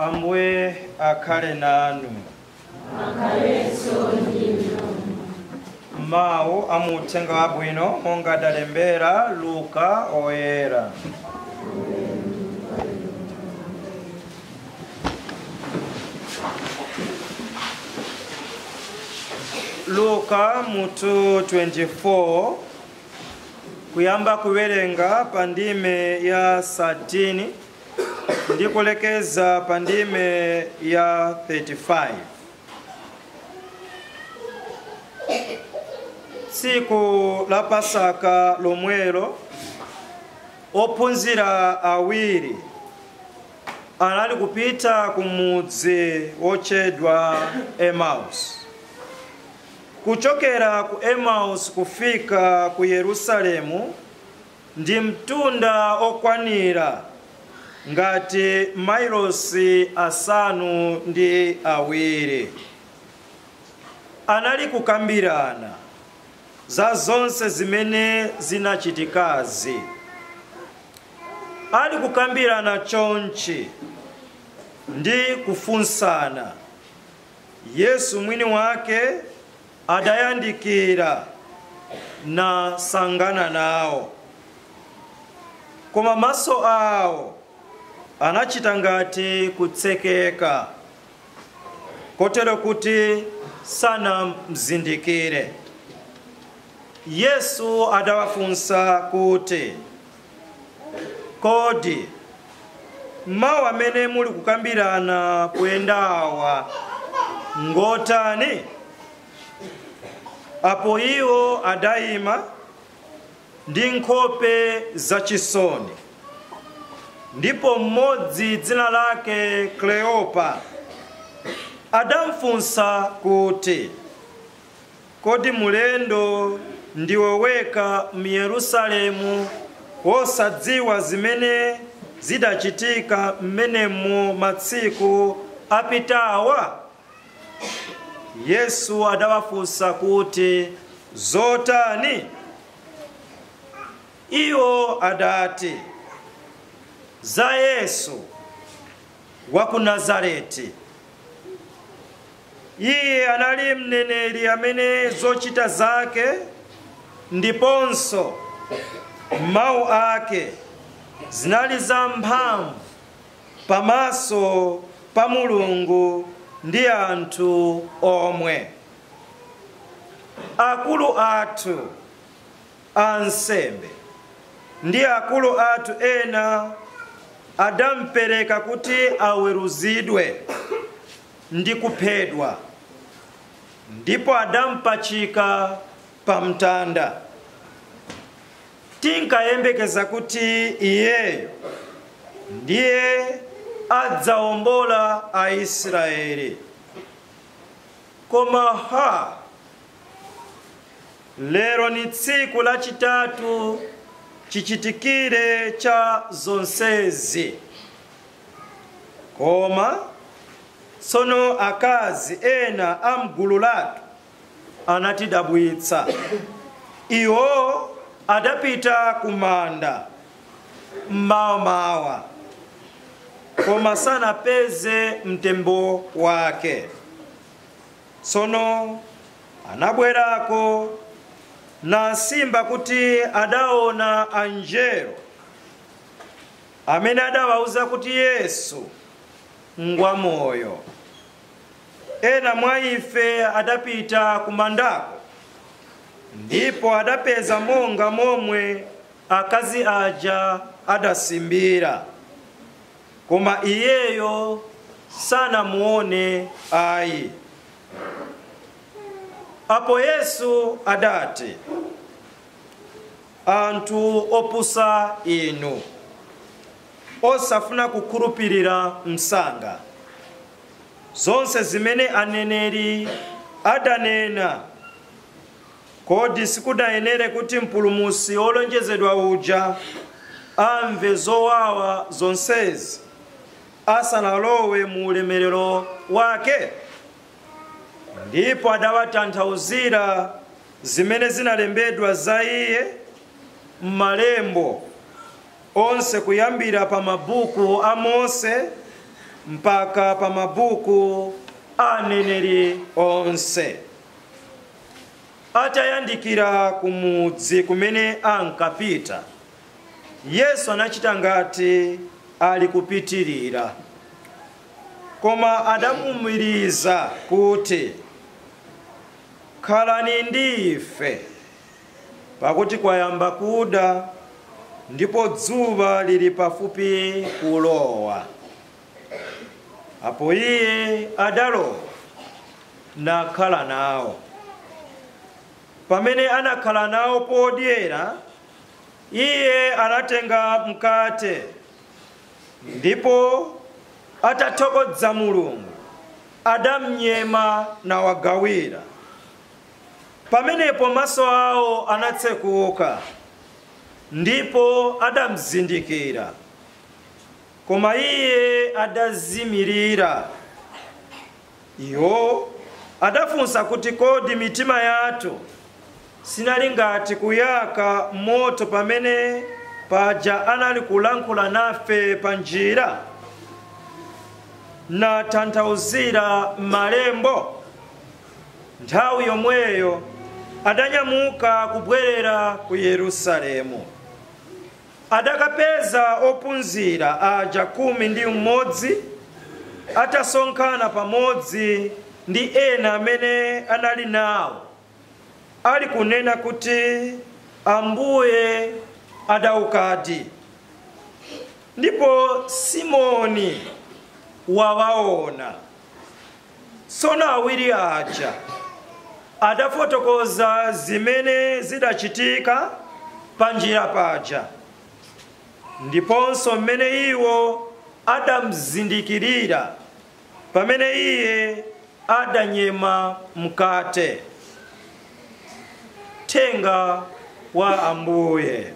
Ambuye akhale nanu. Mawu amuthenga wabwino monga adalembera Luka oyera. Luka mutu 24 kuyamba kuwerenga pandime ya 13 ndi kulekeza pandime ya 35. Tsiku la Pasaka lomwelo ophunzira awiri anali kupita ku mudzi wotchedwa Emmaus. Kuchokera ku Emmaus kufika ku Yerusalemu ndi mtunda okwanira ngati mailosi 7. Anali kukambirana za zonse zimene zinachitikazi. Ali kukambirana chonchi ndi kufunsana. Yesu mwini wake adayandikira na sangana nawo, koma maso awo anachita ngati kutsekeka, kotero kuti sanamzindikire. Yesu adawafunsa kuti, kodi mawu amene muli kukambirana kuyendawa ngotani? Apo iwo adayima ndi nkhope zachisoni, ndipo mmodzi dzina lake Kleopa adamfunsa kuti, kodi mulendo ndiwe wekha m'Yerusalemu wosadziwa zimene zidachitika mmenemo matsiku apitawa? Yesu adawafunsa kuti, zotani? Iwo adati, za Yesu wa ku Nazareti. Iye anali mneneri amene zochita zake ndiponso mawu ake zinali za mphamvu pamaso pa Mulungu ndi anthu omwe. Akulu athu ansembe ndi akulu athu ena adampereka kuti aweruzidwe ndi kuphedwa, ndipo adampachika pamtanda. Tinkayembekeza kuti iyeyo ndiye adzawombola Aisraeli. Koma ha, lero ni tsiku lachitatu chichitikire cha zonsezi. Koma tsono akazi ena amgulu lathu anatidabwitsa. Iwo adapita kumanda mmawamawa, koma sanapeze mtembo wake. Tsono anabwerako nasimba kuti adaona anjelo amene adawauza kuti Yesu ngwa moyo. Ena mwa ife adapita kumandako, ndipo adapeza monga momwe akazi aja adasimbira, koma iyeyo sanamuone ayi. Apo Yesu adati, anthu opusa inu, osafuna kukhulupirira msanga zonse zimene aneneri adanena, kodi sikudayenere kuti mpulumutsi wolonjezedwa uja amve zowawa zonsezi asanalowe mu ulemerero wake? Ndipo adawatanthauzira zimene zinalembedwa za iye m'malembo onse kuyambira pa mabuku a Mose mpaka pa mabuku aneneri onse. Atayandikira kumudzi kumene ankapita, Yesu anachita ngati ali kupitirira, koma adamuwumiriza kuti, khalani ndi ife, pakuti kwayamba kuda ndipo dzuwa lili pafupi kulowa. Apo iye adalowa nakhala nawo. Pamene anakhala nawo podyera, iye anatenga mkate, ndipo atathokoza Mulungu adamnyema nawagawira. Pamenepo maso awo anatsekuka, ndipo adamzindikira, koma iye adazimirira. Iwo adafunsa kuti, kodi mitima yathu sinali ngati kuyaka moto pamene paja anali kulankhula nafe pa njira, natanthauzira malembo? Nthawi yomweyo adanyamuka kubwerera ku Yerusalemu. Adakapeza ophunzira aja 11 atasonkhana pamodzi ndi ena amene anali nawo, ali kunena kuti Ambuye adaukadi, ndipo Simoni wawaona. Tsono awiri aja adafotokoza zimene zidachitika pa njira paja, ndiponso mmene iwo adamzindikirira pamene iye adanyema mkate. Thenga wa Ambuye.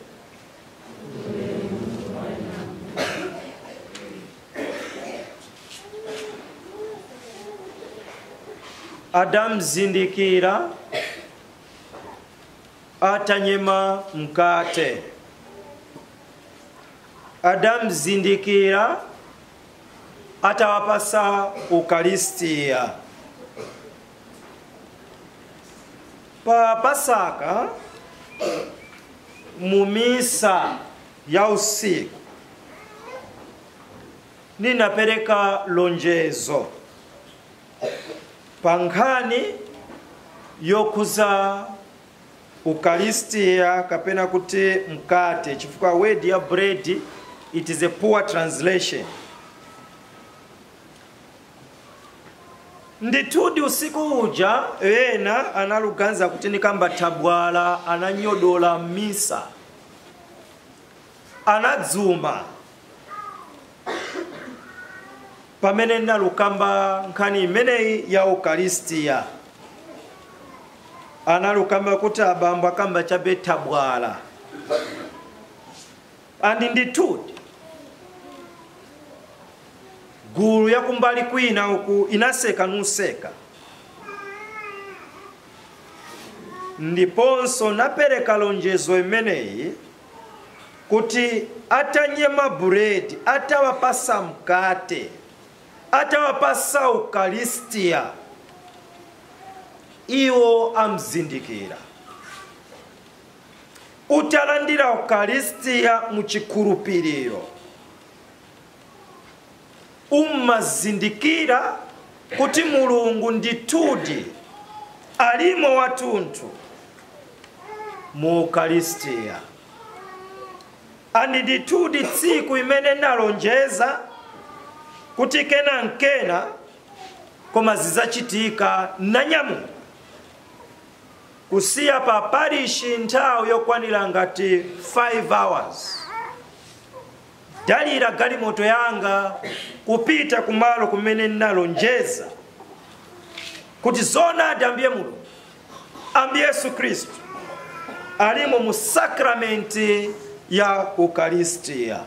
Adamzindikira atanyema mkate. Adamzindikira atawapasa Ukaristiya. Pa Pasaka mumisa ya usiku ninapereka lonjezo pankhani yokuza Ukaristiya kapena kuti mkate, chifukwa word ya bread, it is a poor translation. Ndithudi usiku uja ena analuganza kuti nikamba tabwala, ananyodola misa, anadzuma pamene nalukamba nkhani imeneyi ya Ukaristiya. Analukamba kuti abambo akamba chabe tabwala. Andi ndithudi gulu yakumbali kwina uku inaseka nuseka. Ndiponso napereka lonjezo imeneyi kuti atanyema buredi, atawapasa mkate, atawapasa Ukaristiya, iwo amzindikira. Utalandira Ukaristiya muchikhulupiriro, umazindikira kuti Mulungu ndithudi alimo watunthu mu Ukaristiya. Andi ndithudi tsiku imene nalonjeza kuti kena nkena koma zizachitika nanyamuka kusiya pa parishi nthawi yokwanira ngati 5 hours, dalira galimoto yanga kupita kumalo kumene nalonjeza kuti zonadi ambiye Mulungu, ambiye Yesu Khristu alimo mu sakramenti ya Ukaristiya.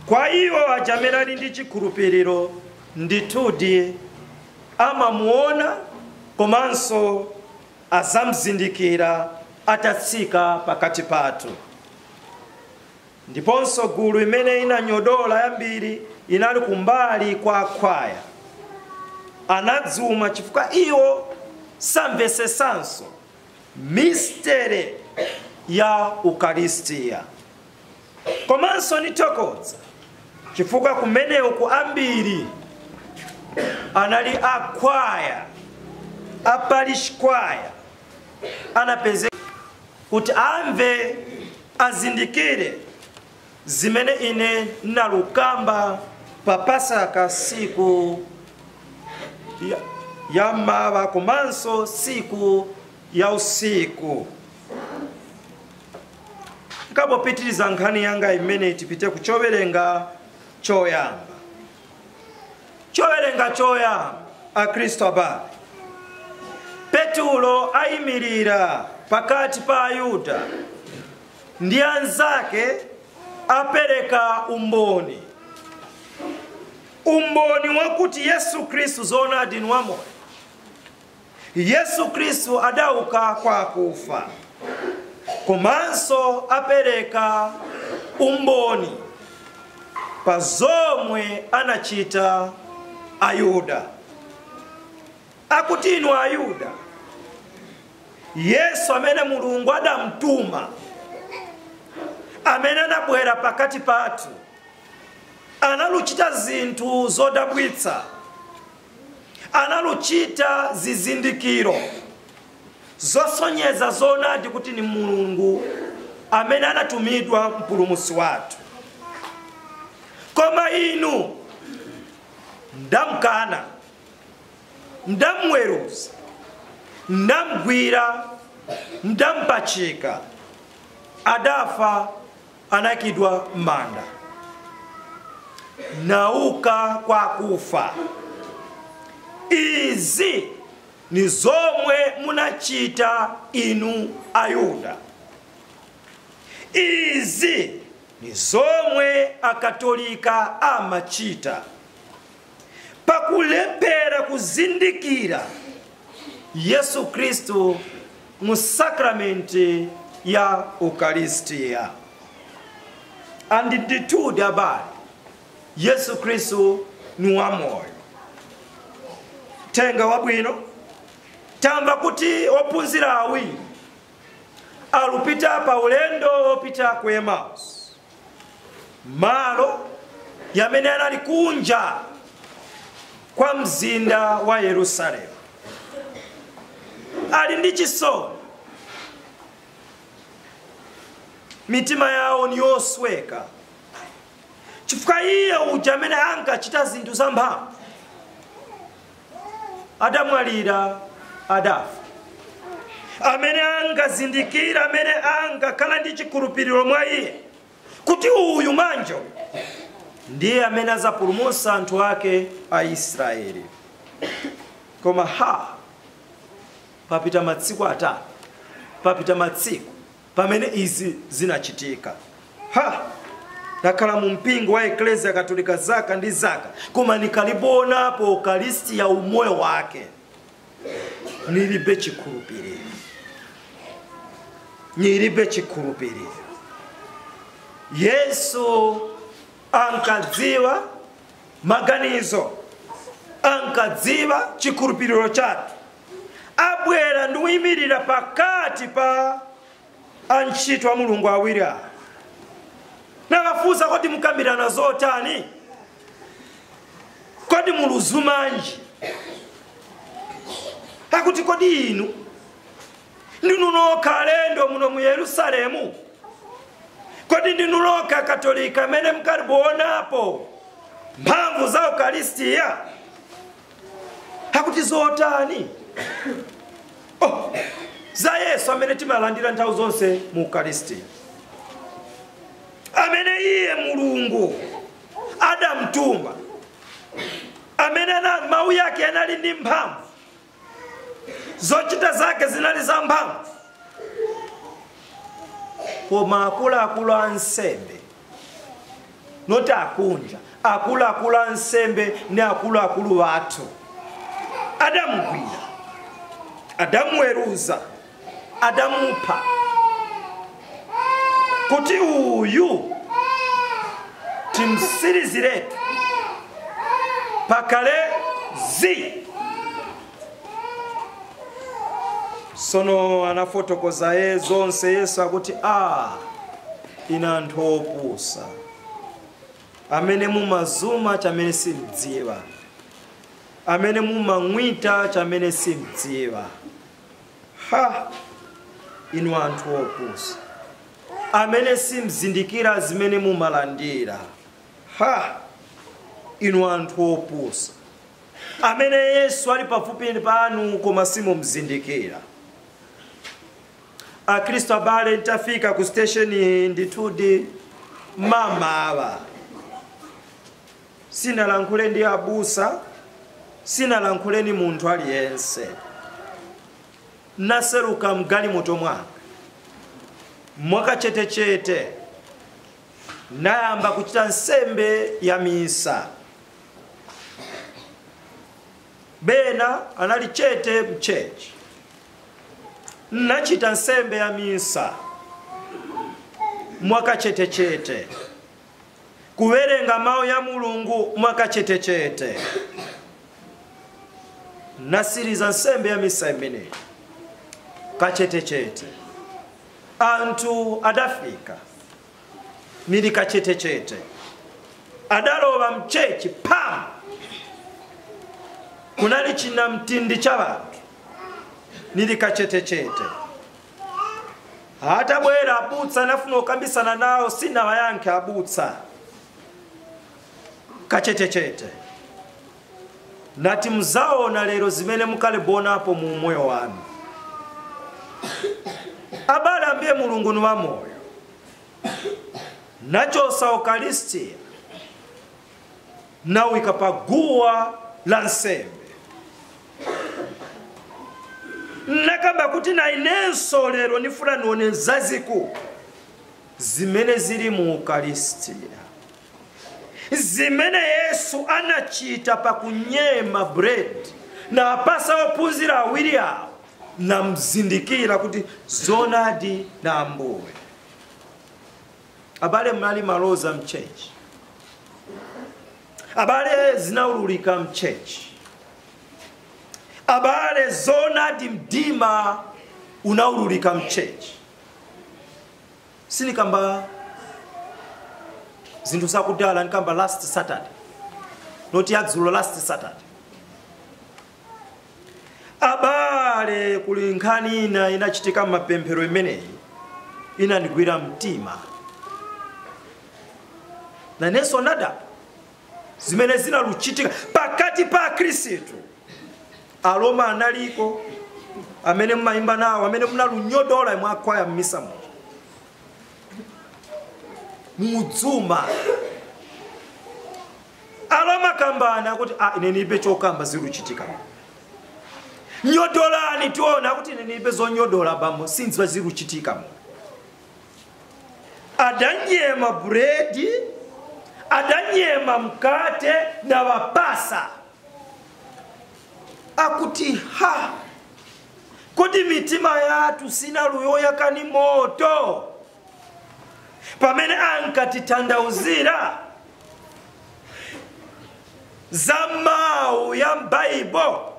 Kwa iwo aja ali ndi chikhulupiriro ndithudi amamuona komanso azamzindikira atatsika pakati pathu. Ndiponso gulu imene inanyodola yambiri inali kumbali kwa akhwaya. Anadzuma chifukwa iwo samvesesanso mistere ya Ukaristiya. Komanso nithokoza chifukwa kumeneku ambiri anali akhwaya, a parish choir, anapezeka kuti amve, azindikire zimene ine nalukamba pa Pasaka siku ya mawa komanso siku ya usiku. Nkapopitiriza nkhani yanga imene tipite kuchowerenga choyamba. Chowerenga choyamba, Akhristu abale. Petulo ayimirira pakati pa Ayuda ndi anzake, apereka umboni. Umboni wakuti Yesu Khristu zoonadi ni wamoyo. Yesu Khristu adauka kwa akufa. Komanso apereka umboni pa zomwe anachita Ayuda. Akuti inu Ayuda, Yesu amene Mulungu adamtuma, amene anabwera pakati pathu, analuchita zinthu zodabwitsa, analuchita zizindikiro zosonyeza zoonadi kuti ni Mulungu amene anatumidwa mpulumutsi wathu. Koma inu ndamkana, ndamweruza, ndamgwira, ndampachika, adafa, anakidwa m'manda, nauka kwa kufa. Izi ni zomwe munachita inu Ayuda. Izi ni zomwe Akatolika amachita pakulephera kuzindikira Yesu Khristu mu sakramenti ya Ukaristiya. And ndithudi abale, Yesu Khristu ni wamoyo. Tenga wabwino, tamva kuti ophunzira awiri alupita pa ulendo wopita ku Emmaus, malo yamene anali kunja kwa mzinda wa Yerusalemu. Ali ndi chisoni, mitima yawo ni yosweka, chifukwa iye uja amene ankachita zinthu zamphamvu adamwalira, adafa. Amene angazindikira, amene angakhala ndi chikhulupiriro mwa iye kuti uyu manjo ndiye amene azapulumutsa anthu ake a Israeli. Koma ha, papita matsiku atatu, papita matsiku pamene izi zinachitika. Ha, ndakhala mu mpingo wa Eklesia Katolika zaka ndi zaka, koma nikalibonapo Ukaristi ya umoyo wake nilibe chikhulupiriro, nilibe chikhulupiriro. Yesu ankadziwa maganizo, ankadziwa chikhulupiriro chathu. Abwera ndi kuyimirira pakati pa antchito a Mulungu awiri awa, nawafunsa kodi mukambirana zotani? Kodi muluzumanji? Akuti kodi inu ndinu nokha alendo muno mu Yerusalemu? Kodi ndinu nokha Katolika amene mukalibonapo mphamvu za Ukaristiya? Akuti zotani? Oh, za Yesu amene timalandira nthawi zonse mu Ukaristiya, amene iye Mulungu adamtuma, amene mawu yake anali ndi mphamvu, zochita zake zinali za mphamvu. Koma akuluakulu ansembe, noti akunja, akuluakulu ansembe ndi akuluakulu athu adamugwira, adamuweruza, adamupha, kuti uyu Timsiriziretu pakale zi. Sono anafotokoza ye zonse. Yesu akuti ina anthu opusa amene mumazuma chamene simdziwa, amene mumang'wita chamene simdziwa. Ha, inu anthu opusa amene simzindikira zimene mumalandira. Ha, inu anthu opusa amene Yesu ali pafupi panu koma simumzindikira. Akristo abale, ntafika ku station ndithudi mamawa, sinalankhule ndi abusa, sinalankhule ni munthu aliyense. Naseruka mgalimoto mwanga mwakachetechete, nayamba kuchita nsembe ya misa. Bena anali chete mchechi. Nachita nsembe ya misa mwakachetechete, kuwerenga mawu ya Mulungu mwakachetechete. Nasiriza nsembe ya misa imeneyi kachetechete. Anthu adafika nili kachetechete, adalowa mchechi pam, kunali china mtindi cha bantu nili kachetechete. Atabwera abutsa nafuna okambisana nawo, sina wayankhe abutsa kachetechete. Nati mzaona lero zimene mukalebonapo mu moyo wanu. Abale ambiye Mulungu ni wa moyo. Nachosa Eucharistia nawika paguwa la nsembe. Nakamba kuti na inenso lero nifuna nione zaziku zimene zili mu Eucharistia, zimene Yesu anachita pakunyema bread na apasa ophunzira awiri awo, na mzindikira kuti zonadi na ambuwe. Abale mnali maloza mchechi, abale zinaululika mchechi, abale zonadi mdima unaululika mchechi. Sinikamba zinthu zakudala, nikamba last Saturday, noti yadzulo last Saturday. Abale kuli nkhani ina inachitika mapemphero imeneyi inandigwira mtima. Nanenso nadapo zimene zinaluchitika pakati pa Khristu. Aloma analiko amene mmayimba nawo, amene munalunyodola mwakwaya mmisa muja mudzuma. Aloma kambana kuti ine nibe chokamba ziluchitika. Nyodolani tiona kuti ine nibe zonyodola bambo sinziwa ziluchitika. Adanyema buredi, adanyema mkate na wapasa. Akuti ha, kodi mitima yathu sina luyoya kani moto pamene ankatitandauzira za mawu ya Baibo,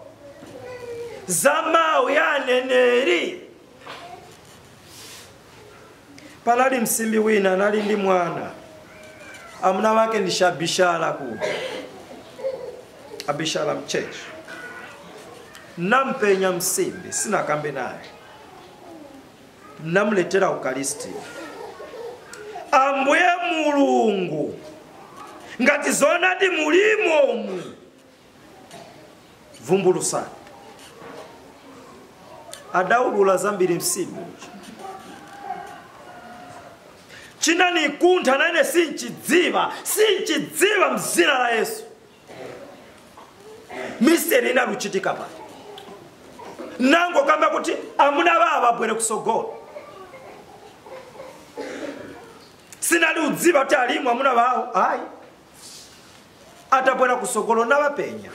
za mawu ya aneneri. Panali msimbi wina anali ndi mwana, amuna wake ndi Shabishala ku Abishala mchechi. Nampenya msimbi, sina kambe naye, namletera Eucharistia. Ambuye Mulungu, ngati zonadi mulimo mu vumbulusani. Adaulula zambiri msimbi chinani kuntha nane sinchidziwa, sinchidziwa mzina la Yesu. Misteri inaluchitika pa nango kamba kuti amuna baba bwere kusogolo. Sinali udziwa kuti alimu amuna bawo ayi atabwera kusogolo nabapenya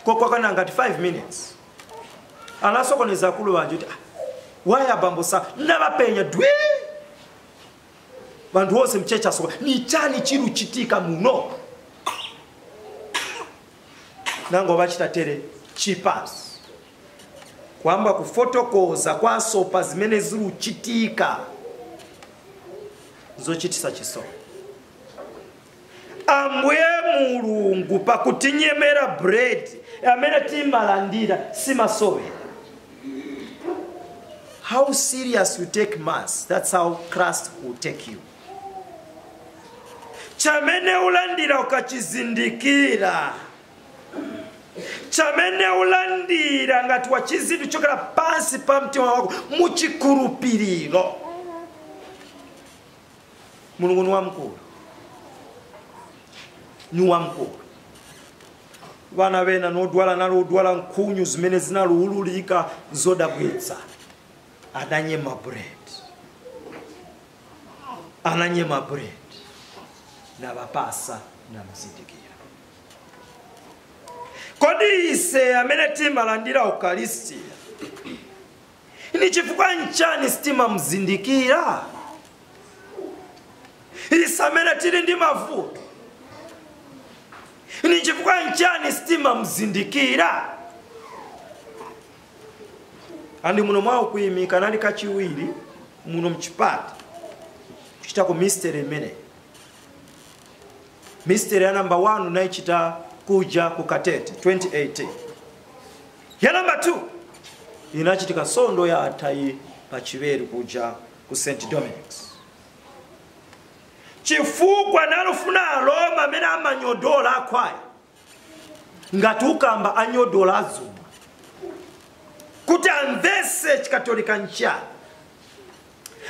kokwakana ngati 5 minutes. Anasokoneza akulu wanje kuti waya bambo sa nabapenya dwe. Vantu wose mchecha soka ni chani chiruchitika muno. Nango vachita tere chipasi. Kwamba kufotokoza kwa sopa zimene ziruchitika zochitisa chisomo. Ambuye Mulungu pakutinyemera bread amene timalandira simasowera. How serious you take mass, that's how Christ will take you. Chamene ulandira ukachizindikira. Chamene ulandira ngati wachizindu chokera pansi pa mtima wako muchikurupiriro. Mulungu ni wamkulu. Ni wamkulu. Vana vena nodwala nalo odwala nkhunyu zimene zinaluululika zodabwitsa. Ananyema bread. Ananyema bread. Na vapasa na mzindikira. Kodi ise amene timalandira Eucharistia ni chifukwa nchani sitima mzindikira? Ise amene tili ndi mavuto ni chifukwa nchani sitima mzindikira? Andi muno mwawo kuyimika nali kachiwiri muno mchipata kuchitako mystery imene. Mystery ya namba 1 naichita kuja kukatete 2018. Ya namba 2 inachitika sondo ya atai pachiweru kuja ku St. Dominic's. Chifukwa nalufuna Roma amene amanyodola akwaya ngati ukamba anyodola azuma kuti amvese chikatolika nchani,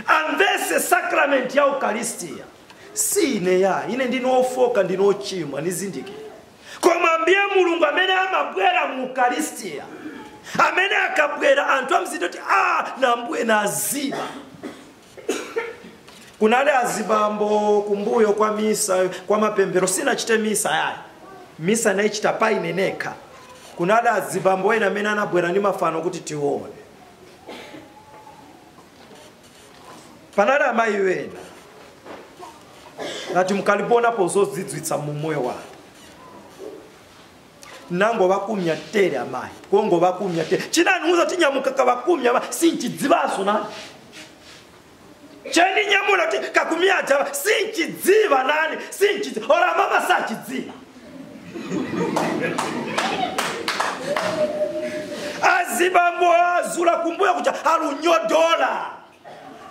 amvese sacrament ya Eucharistia. Si ine ya ine ndinofoka ndinochimwa nizindikira. Koma mbiye Mulungu amene amabwera mu Eucharistia, amene akabwera anthu amzindikira kuti na mbuye na aziba. Kunale azibambo kumbuyo kwa misa kwa mapembero sinachite misa yayi. Misa naichita pa ineneka. Kunale azibambo ena amene anabwera ndi mafano kuti tione. Panale amayi wena ngati mkalipona pozodzidzwitsa mu moyo wanu. Nango vakumya tere amayi, kongo vakumya tere. Chinani tinyamuka kavakumya sinchidzivaso nani. Cheni nyamula ti kakumya java sinchidziva nani, sinchidziva. Ora mama sachidziva. Azibambo azula kumbuya kucha alunyodola.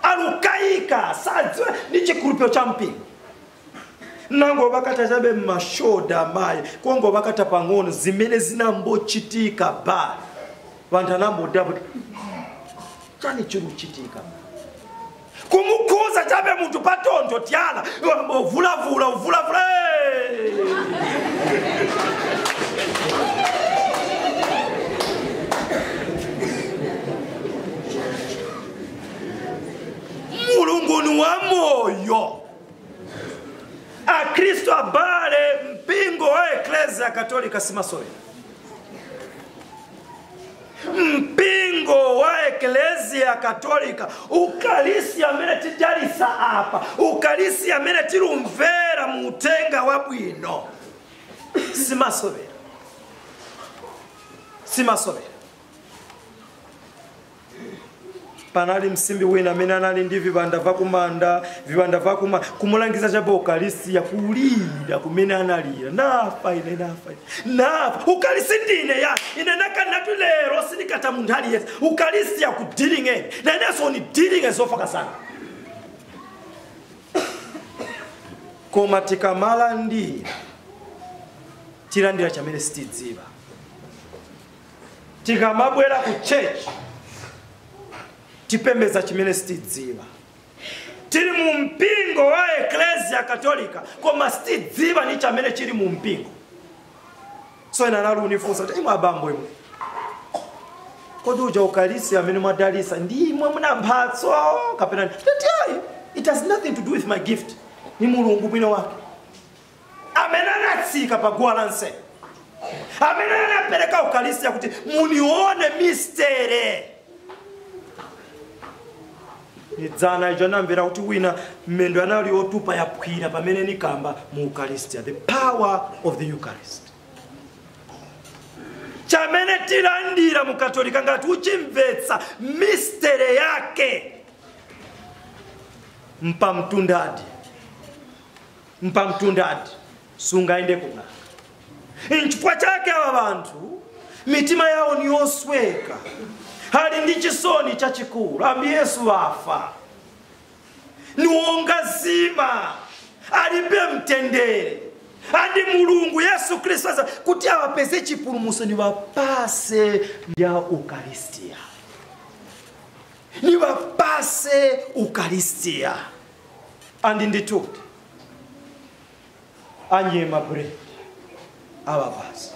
Alukaika sadziwa ni chikurupiro cha mpingo. Nango vakata chabe mashoda mayi, kongo vakata pang'ono zimene zinambochitika bali. Vantu anambodapo chani chiruchitika. Kumukhuza chabe munthu patontho tyala, uvulavula uvulavula. Mulungu ni wa moyo. Akristo abale mpingo wa Eklezia Katolika simasowera. Mpingo wa Eklezia Katolika ukalisi amene tidalisa apa, ukalisi amene tilumvera mutenga wabwino simasowera. Simasowera. Panali msimbi wina amene anali ndi vibanda vakumanda, vibanda vakuma kumulangiza chabe Eucharistia kulira kumene analira. Nafa ine nafa ine. Nafa Eucharistia ndine ya ine nakanatu lero sinikata munthu aliyense. Eucharistia ku dealing ene. Na inenso ni dealing zofaka sana. Koma tikamalandira tilandira chamene sitidziwa. Tikamabwera ku church tipembeza chimene sitidziwa. Tili mu mpingo wa Eklezia Katolika koma sitidziwa ni chamene chili mu mpingo. So ena nalo unifunsa kuti imwe abambo imwe, kodi uja Eucharistia amene mwadalisa ndi imwe muna mphatso kapena? Tati, it has nothing to do with my gift. Ni Mulungu mwini wake amene anatsika pa guwa lansembe, amene anapereka Eucharistia kuti munione mystery. Nidzana ijo namvera kuti wina mmendo anali otupa yaphwira pamene nikamba mu Eucharistia, the power of the Eucharist. Chamene tilandira mu Katolika ngati uchimvetsa mystery yake mpamtundadi mpamtundadi sungaende kunaka. Nchifukwa chake aba bantu mitima yawo ni yosweka, hali ndi chisoni chachikulu. Ambi Yesu afa niwongazima alibe mtendere andi Mulungu Yesu Kristu kuti awapeze chipulumutso niwapase ya Eucharistia, niwapase Eucharistia. Andi ndituti anyema bread awapase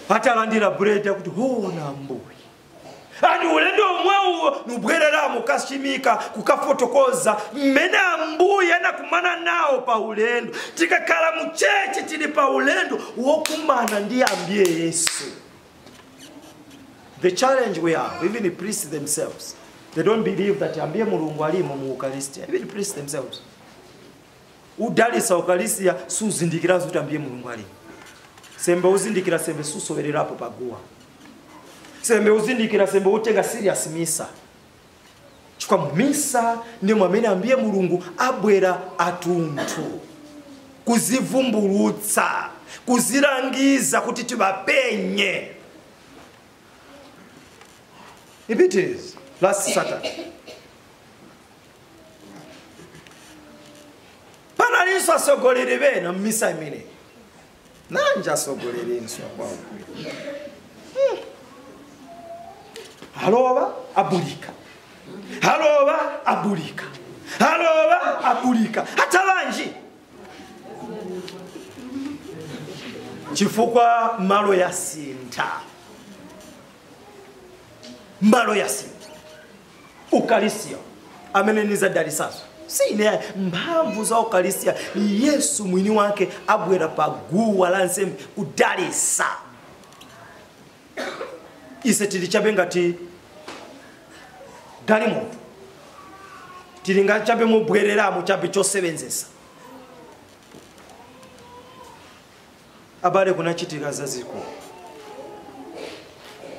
atalandira bread akuti hona mbuyi ani ulendo omwewo nubwerera mukashimika kukafotokoza mmene ambuye anakumana nawo pa ulendo. Tikakhala mucheche tili pa ulendo wokumana ndi ambuye Yesu. The challenge we have, even the priests themselves, they don't believe that ambuye Mulungu alimo mu Eucharistia. Even the priests themselves, udalisa Eucharistia suzindikira kuti ambuye Mulungu alimo. Sembe uzindikira sembe susowererapo paguwa. Sembe uzindikira sembe utenga serious misa. Chukwa misa ndi mwamene ambiye Mulungu abwera atunthu. Kuzivumbulutsa, kuzirangiza kuti tibapenye. If it is last Saturday. Panalinso asogolere bena misa imene. Nanja asogolere nso kwawo. Haloba abulika. Haloba abulika. Haloba abulika. Hata banji. Chifukwa malo ya sinta. Malo ya sinta. Eucharistia. Amene niza dalisaso. Si ne mphamvu za Eucharistia. Yesu mwini wake abwera paguwa la nsembe kudalisa. Ise tili ngati galimoto. Tili chabe mubwereramo chabe chosebenzesa. Abale kunachitika zazikulu.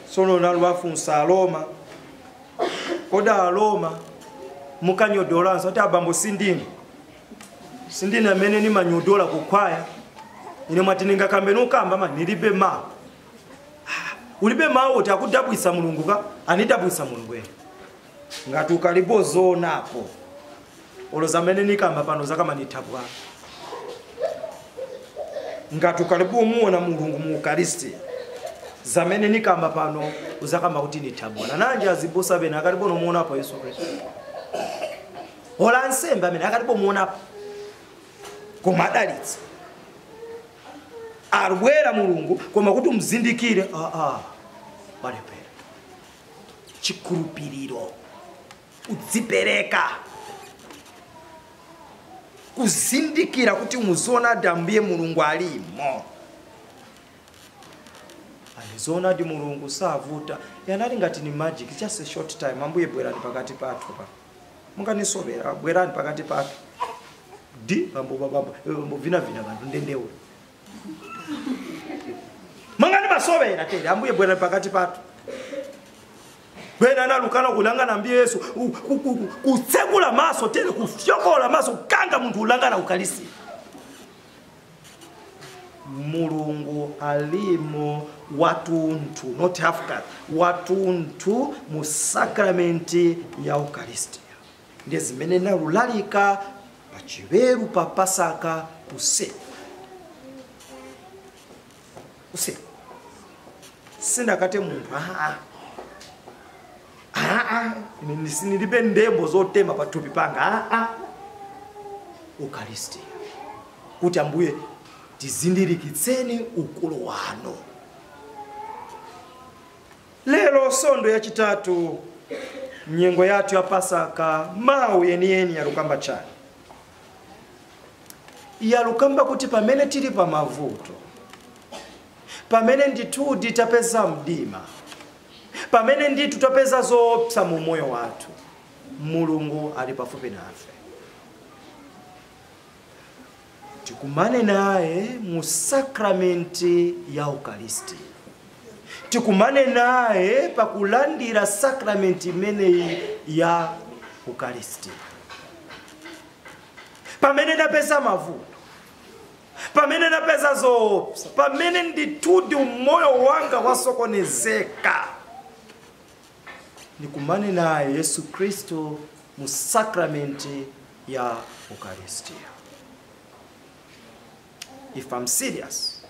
Sono nalwafunsa Roma. Koda Roma mukanyodola nso ati abambo sindini. Sindini amene ni manyodola kukwaya. Ine mwati ningakambe nukamba ma nilibe ma. Ulibe mawo kuti akudabwisa Mulungu ka anidabwisa Mulungu ene. Ngati ukalibozonapo. Olo zamene nikamba pano zakama nithabwa. Ngati ukalibomuona Mulungu mu Eucharistia. Zamene nikamba pano uzakamba kuti nithabwa. Nanje azibusa bena akalibono muonapo Yesu Kristu. Ola nsembe amene akalibomuonapo. Koma adalitsa. Arwera Mulungu koma kuti umzindikire walepera. Chikhulupiriro udzipereka kuzindikira kuti muzona dambiye Mulungu alimo. Alizona di Mulungu savuta yanali ngati ni magic, just a short time. Ambuye bwerani pakati pathu pa munganisobera bwerani pakati pathu di bambo bambo vina vina bantu ndendewe mangani masobera tele ambuye bwerani pakati pathu. Bwena nalukana kulangana mbiye Yesu kutsekula maso tele kufyokola maso kanga muntu ulangana ukalisi. Mulungu alimo watunthu, not half caste, watunthu mu sakramenti ya Eucharistia. Ndiye zimene nalulalika pachiweru pa Pasaka usiku. Usiku. Sindakate munthu nilibe ndembo zotema pathupi panga Eucharistia. Kuti ambuye tizindirikitseni ukulu wanu. Lero sondo yachitatu nyengo yathu ya Pasaka mawu yeniyeni yalukamba chani. Yalukamba kuti pamene tili pa mavuto, pamene ndithudi tapeza mdima, Pamene ndithu tapeza zoopsa mu moyo wathu, Mulungu ali pafupi nafe. Tikumane naye mu sakramenti ya Ukaristi. Tikumane naye pakulandira sakramenti imeneyi ya Ukaristi. Pamene ndapeza mavuto, pamene ndapeza zoopsa, pamene ndithudi umoyo wanga wasokonezeka, nikumane naye Yesu Kristo mu sakramenti ya Ukaristi. If I'm serious,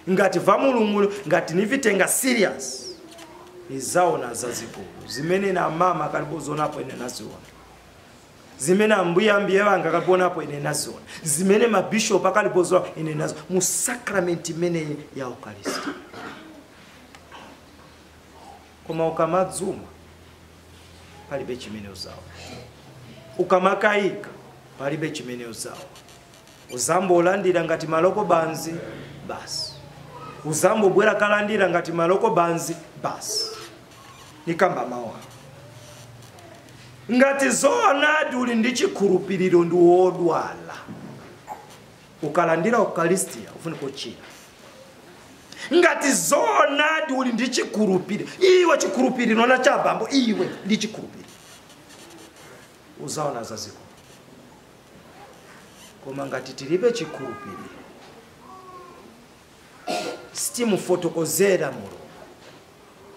ngati va Mulungu, ngati nivitenga serious, nizaona zazikulu zimene na mama kalibozionapo ine naziona, zimene ambuya ambiye wanga kaliboonapo ine naziona, zimene mabishop akalibozoona ine naziona mu sakramenti imene ya Ukaristi. Koma ukamadzuma palibe chimene uzaona, ukamakayika palibe chimene uzaona. Uzambo olandira ngati maloko banzi basi, uzambo bwera kalandira ngati maloko banzi basi. Nikamba mawa ngati zoonadi uli ndi chikhulupiriro ndi wodwala, ukalandira Ukaristia ufune kuchira. Ngati zoonadi uli ndi chikhulupiriro, iwe chikhulupiriro na chabambo, iwe ndi chikhulupiriro, uzaona zazikulu. Koma ngati tilibe chikhulupiriro, sitimufotokozera Mulungu,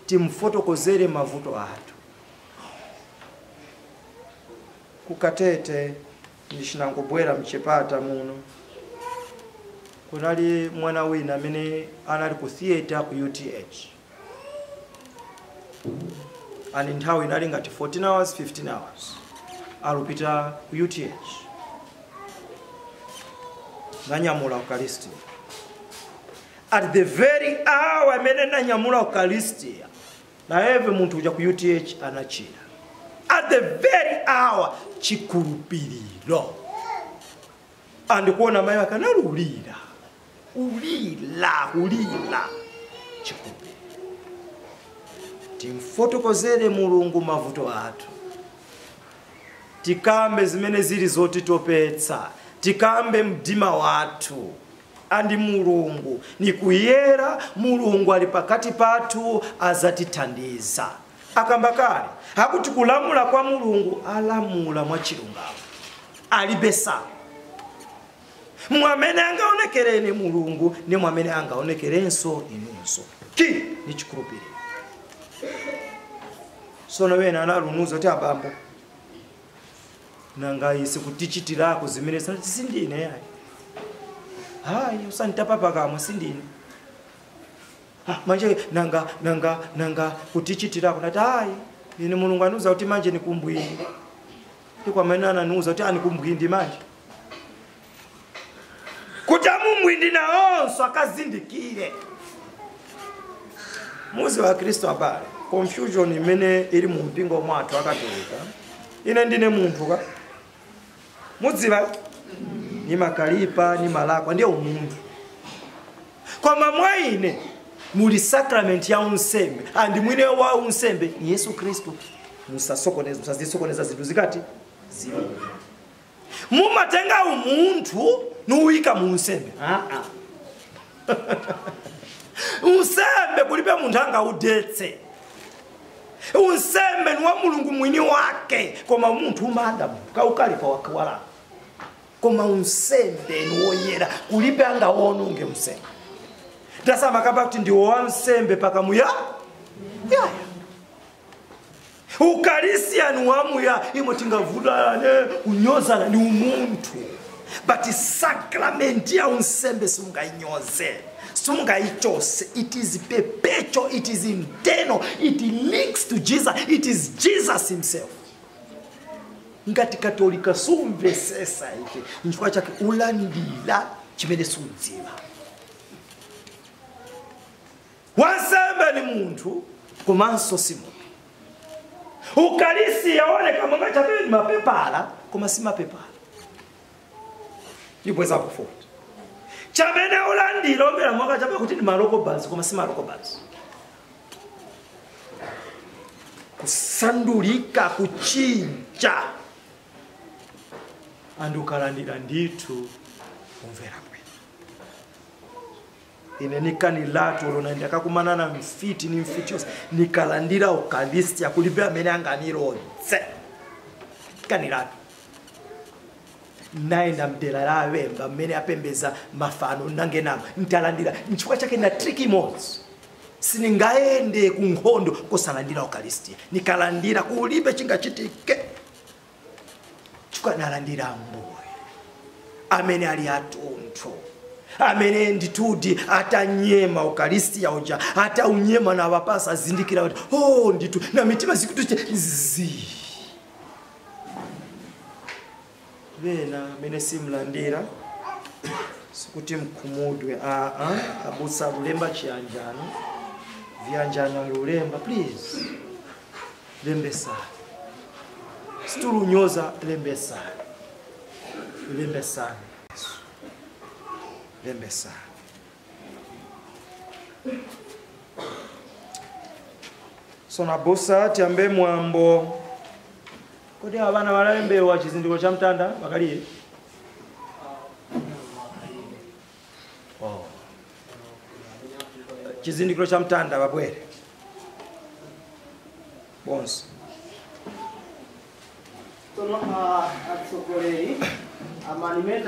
timfotokozere mavuto athu. Kukatete ndichinangobwera mchipata muno, kunali mwana wina amene anali ku theater ku UTH, ani nthawi inali ngati 14 hours 15 hours alupita ku UTH, nanyamula Ukaristi. At the very hour amene nanyamula Ukaristia, naeve munthu uja ku UTH anachira. At the very hour, chikhulupiriro. Andikuona mayi ake analulira, ulila ulila, chikhulupiriro. Timfotokozere Mulungu mavuto athu, tikambe zimene zili zotitopetsa, tikambe mdima wathu. Andi Mulungu nikuyera, Mulungu ali pakati pathu, azatithandiza. Akamba kale hakuti kulamula kwa Mulungu alamula mwa chilungamo, alibesa mwamene angaonekereni Mulungu ni mwamene angaonekerenso inunso. Ki ni chikhulupiriro. Sono wena analunuza kuti abambo nanga isi kutichitirako zimene sindine yayi, hayi usanditapa pakamwa sindine. Manje nanga nanga nanga kutichitirako nati hayi ine Mulungu anuza kuti manje nikumbwindi, ndikwamene ananuza kuti anikumbwindi manje kuti amumwindi naonso akazindikire. Muzi wa Kristo abale, confusion imene ili mu mpingo mwathu akatolika. Ine ndine munthu ka mudziwa ni makalipa ni malakwa, ndiye umunthu. Koma mwa ine muli sacrament ya unsembe, andi mwine wa unsembe ni Yesu Kristo. Musasokoneza, musazisokoneza zinthu zikati ziwo. Mumatenga umunthu nuwika mu unsembe. Unsembe kulibe munthu angaudetse. Unsembe ni wa Mulungu mwini wake. Koma munthu umanda munthu kaukalipa wakwala. Koma unsembe ni woyera, kulibe angaononge unsembe. Tasama kapa kuti ndi wansembe pakamuya yaya. Ukarisia ni wamuya, imo tingavulane kunyozana ni umunthu. But sacrament ya unsembe simungainyoze, simungaichose. It is perpetual, it is internal, it links to Jesus, it is Jesus himself. Ngati katolika sumvesesa ichi nchifukwa chake ulandila chimene sudziwa. Wansembe ni munthu komanso si munthu. Ukarisi yaoneka monga chabe ni mapepala, koma si mapepala. Ibweza kufuta. Chamene ulandila ombera monga chabe kuti ni maloko banzi, koma si maloko banzi. Kusandulika, kuchinja, andu ukalandira ndithu umvera bwino. Ine nikanilatu lona ndakakumana na mfiti ni mfiti yonse, nikalandira ukalistia kulibe amene anganilodze. Kanilatu naenda mdera la awemba mmene apembeza mafano nangenamo ntalandira. Nchifukwa chake na trick imodzi, siningaende ku nkhondo kosalandira ukalistia. Nikalandira kulibe chingachitike, chifukwa nalandira Ambuye amene ali atunthu, amene ndithudi atanyema ukalistia uja, ataunyema na wapasa azindikira kuti oh ndithu na mitima zikutuche zi vena amene simlandira sikuti mkhumudwe. Abusa lulemba chiyanjano, viyanjano lulemba, please lembesani, situlunyoza, lembesani, lembesani, lembesani. Sona busa tiyambe mwambo. Kodi abana balembewa chizindikiro cha mtanda bakaliye? Oh. Chizindikiro cha mtanda babwere bonse. Sono atsogoleri amanimeta.